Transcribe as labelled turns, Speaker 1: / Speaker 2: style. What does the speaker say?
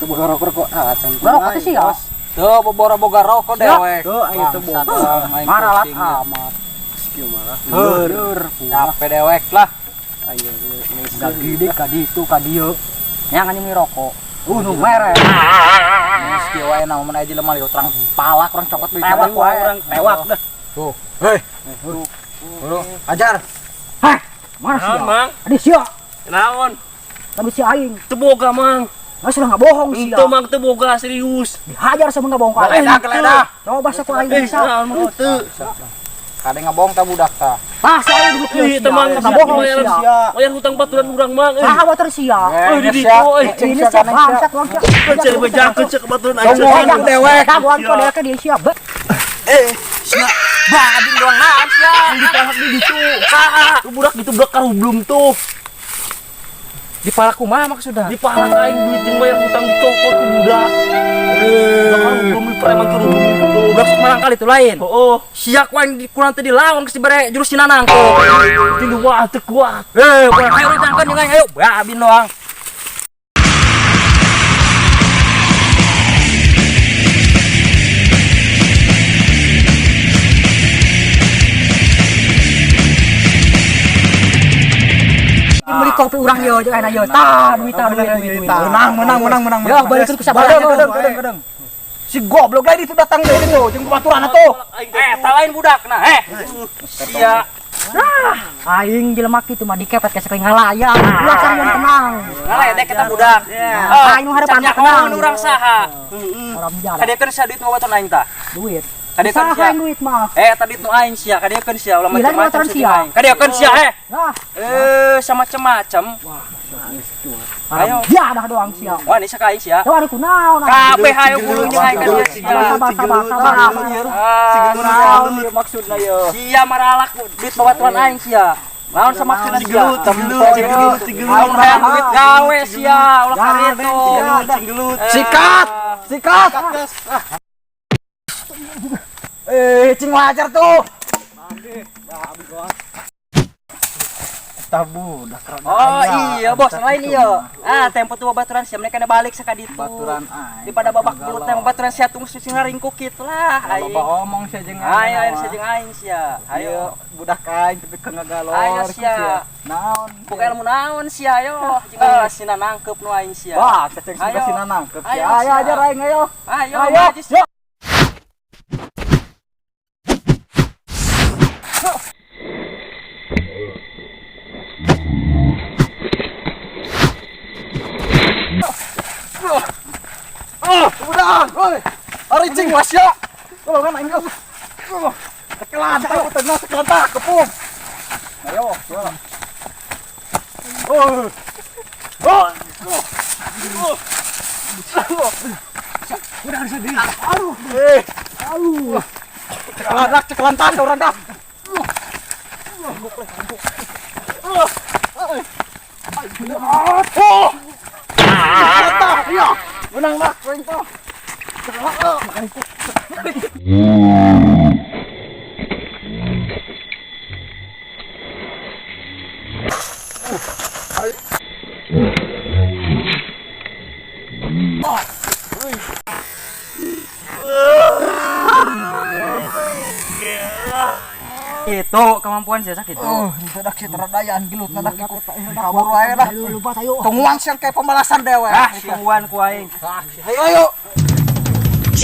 Speaker 1: Teu boga rokok acan.
Speaker 2: Rokok teh sia.
Speaker 3: Tuh bobora boga rokok dewek.
Speaker 1: Tuh aing teu boga.
Speaker 2: Maralat amat.
Speaker 1: Kieu malah.
Speaker 3: Heur. Capek dewek lah.
Speaker 1: Ayo
Speaker 2: Udah gede ka ditu ka dieu. Yang ini rokok. Nu mere.
Speaker 3: Geus kieu wae na mun aya jelema lieu terang palak urang cokot duit.
Speaker 2: Tewak wae
Speaker 1: urang tewak dah.
Speaker 3: Tuh. Hei. Tuh. Ajar.
Speaker 2: Hah, mana sia?
Speaker 4: Mang?
Speaker 2: Adi sia.
Speaker 4: Naon?
Speaker 2: Tapi si aing.
Speaker 4: Teu boga, Mang.
Speaker 2: Nggak sudah nggak bohong sia.
Speaker 4: Teu, Mang, teu boga serius.
Speaker 2: Dihajar sama nggak bohong ka aing.
Speaker 3: Geledah, geledah.
Speaker 2: Coba sok aing bisa.
Speaker 4: Naon, Mang, teu.
Speaker 3: Kade ngabong ta budak ta.
Speaker 2: Ah, si aing duit
Speaker 4: Ih, teu, Mang,
Speaker 2: nggak bohong sia.
Speaker 4: Bayar hutang baturan urang, Mang.
Speaker 2: Saha water sia.
Speaker 4: Eh, di ditu, eh.
Speaker 2: Ini sia bangsat wong sia.
Speaker 4: Cek bejakeun cek baturan aing.
Speaker 3: Tungguan dewek.
Speaker 2: Dagoan kok dewek dia sia.
Speaker 3: Sia. Badin doang naon sia.
Speaker 4: Dipalak di ditu. Saha? Tuh budak gitu budak karublum tuh.
Speaker 3: Dipalak kumaha maksudna?
Speaker 4: Dipalak aing duit jeung bayar hutang dicokot ku budak. Karublum di preman karublum gitu.
Speaker 3: Budak sok marang kali itu lain.
Speaker 4: Heeh.
Speaker 3: Sia ku aing kurang teh dilawan geus dibere jurus sinanang tuh.
Speaker 4: Tilu wah teu kuat.
Speaker 3: Ayo urang jeung aing ayo. Babin doang.
Speaker 2: Beli kopi urang yo jeung ayeuna yo. Tah, duit tah, duit duit.
Speaker 1: Menang menang menang menang.
Speaker 2: Yo, balikeun ku sabar.
Speaker 1: Kadang. Si goblok lain itu datang deui tuh jeung baturan atuh.
Speaker 3: Ta lain budak nah, Sia.
Speaker 2: Nah, aing jelema kitu mah dikepet ka saking ngalayang. Ulah sareng tenang.
Speaker 3: Ngaledek eta budak.
Speaker 2: Aing nu harapan tenang.
Speaker 3: Urang saha?
Speaker 2: Heeh.
Speaker 3: Kadekeun sia duit mah baturan aing tah.
Speaker 2: Duit.
Speaker 3: Kadekeun sia.
Speaker 2: Duit mah.
Speaker 3: Tadi nu aing sia, kadekeun sia ulah macam-macam sia. Kadekeun sia, Sama macam-macam.
Speaker 2: Ayo. Ya dah doang sia.
Speaker 3: Wah, ini saka aing sia.
Speaker 2: Wah, kunaon.
Speaker 3: Kabeh hayo gulu jeung aing ka dieu sia.
Speaker 2: Sabar sabar sabar.
Speaker 3: Naon ieu maksudna ieu? Sia maralak duit babaturan aing sia. Naon sama maksudna sia? Aing hayang duit gawe sia, ulah ka ditu.
Speaker 1: Sikat. Sikat. Cing wajar tuh. Tabu
Speaker 3: Oh iya bos, lain iya. Ah, tempo tuh baturan sia mereka balik saka ditu.
Speaker 1: Baturan aing.
Speaker 3: Daripada babak belut teh baturan sia tunggu sing ngaringkuk kitu lah.
Speaker 1: Aing. Loba omong sia jeung aing.
Speaker 3: Ayo ayo sia jeung aing sia. Ayo
Speaker 1: budak aing tapi ka ngagalor.
Speaker 3: Ayo sia.
Speaker 1: Naon?
Speaker 3: Buka ilmu naon sia ayo. Jeung sina nangkep nu aing sia.
Speaker 1: Wah, ceceng sina nangkep sia. Ayo ajar aing ayo.
Speaker 3: Ayo.
Speaker 1: Ayo. Udah, woi. Ari cing wasya. Tolongan aing geus. Tekelantak, tengah tekelantak kepung. Ayo, yo. Oh. Oh. Udah harus diri. Aduh. Aduh. Tekelantak, tekelantak orang dah. Oh. Iya. Menang lah, kering toh.
Speaker 3: Itu kemampuan saya sakit.
Speaker 1: Oh, tidak sih teradayaan gelut nadak ikut kabur wae lah. Tungguan sih kayak pembalasan dewe.
Speaker 3: Ah, tungguan ku aing.
Speaker 1: Ayo ayo.